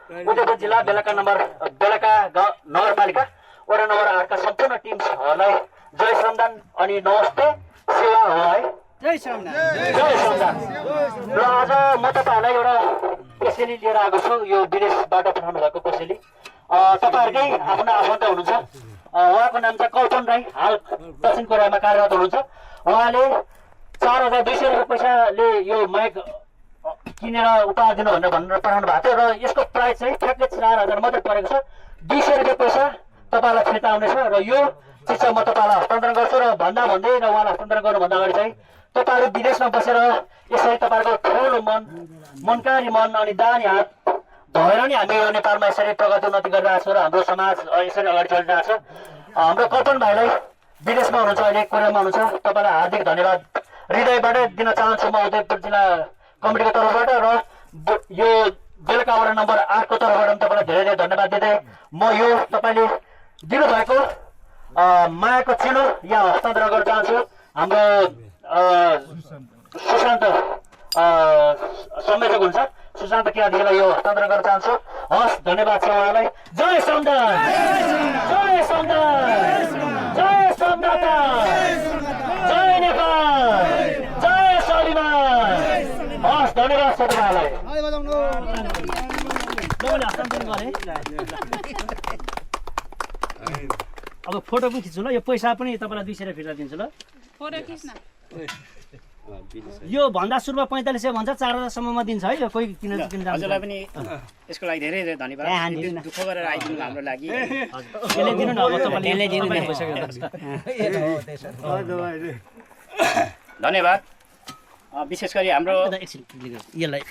उदयपुर जिल्ला बेलका नगरपालिका वडा नम्बर 8 का सम्पूर्ण टिम्सहरूलाई जय श्रमदान अनि नमस्ते सेवा हो है। जय श्रमदान। र आज म तपाईँहरूलाई एउटा कोसेली लिएर आएको छु। यो विदेशबाट पठाउनु भएको कोसेली तपाईँहरूकै आफ्नो आफन्त हुनुहुन्छ। उहाँको नाम चाहिँ कौतम राई, हाल दक्षिण कोरियामा कार्यरत हुनुहुन्छ। उहाँले 4200 रुपियाँ पैसाले यो माइक किनेर उपहार दिनु भनेर पठाउनु भएको थियो र यसको प्राइस चाहिँ ठ्याक्कै 4000 मात्रै परेको छ। 200 रुपियाँ पैसा तपाईँलाई फिर्ता आउनेछ र यो चिज चाहिँ म तपाईँलाई हस्तान्तरण गर्छु। र भन्दै र उहाँलाई हस्तान्तरण गर्नुभन्दा अगाडि चाहिँ तपाईँहरू विदेशमा बसेर यसरी तपाईँहरूको ठुलो मनकारी मन अनि दानी हात भएर नि हामी यो नेपालमा यसरी प्रगति उन्नति गरिरहेको छौँ र हाम्रो समाज यसरी अगाडि चलिरहेको छ। हाम्रो कल्पन भाइलाई विदेशमा हुनुहुन्छ, अहिले कोरियामा हुनुहुन्छ, तपाईँलाई हार्दिक धन्यवाद हृदयबाटै दिन चाहन्छु म उदयपुर जिल्ला कमिटीको तर्फबाट र यो बेलका वडा नम्बर 8 को तर्फबाट तपाईँलाई धेरै धेरै धन्यवाद दिँदै म यो तपाईँले दिनुभएको मायाको चिनो यहाँ हस्तान्तरण गर्न चाहन्छु। हाम्रो सुशान्त संयोजक हुन्छ, सुशान्त केआरजीलाई यो हस्तान्तरण गर्न चाहन्छु। हस्, धन्यवाद छ उहाँलाई। जय श्रमदान, जय श्रमदान, जय श्रमदाता, जय नेपाल, जय स्वाभिमान। हस्, धन्यवाद छ तपाईँलाई। अब फोटो पनि खिच्छु ल, यो पैसा पनि तपाईँलाई 200 फिर्ता दिन्छु ल। फोटो खिच्न यो भन्दा सुरुमा 4500 भन्छ, 4000 सम्ममा दिन्छ है। यो कोही किन हजुरलाई पनि यसको लागि धेरै धेरै धन्यवाद। दुःख गरेर आइदिनु हाम्रो लागि। त्यसले दिनु न, अब तपाईँले दिनु न पैसा। धन्यवाद। विशेष गरी हाम्रो एकछिन यसलाई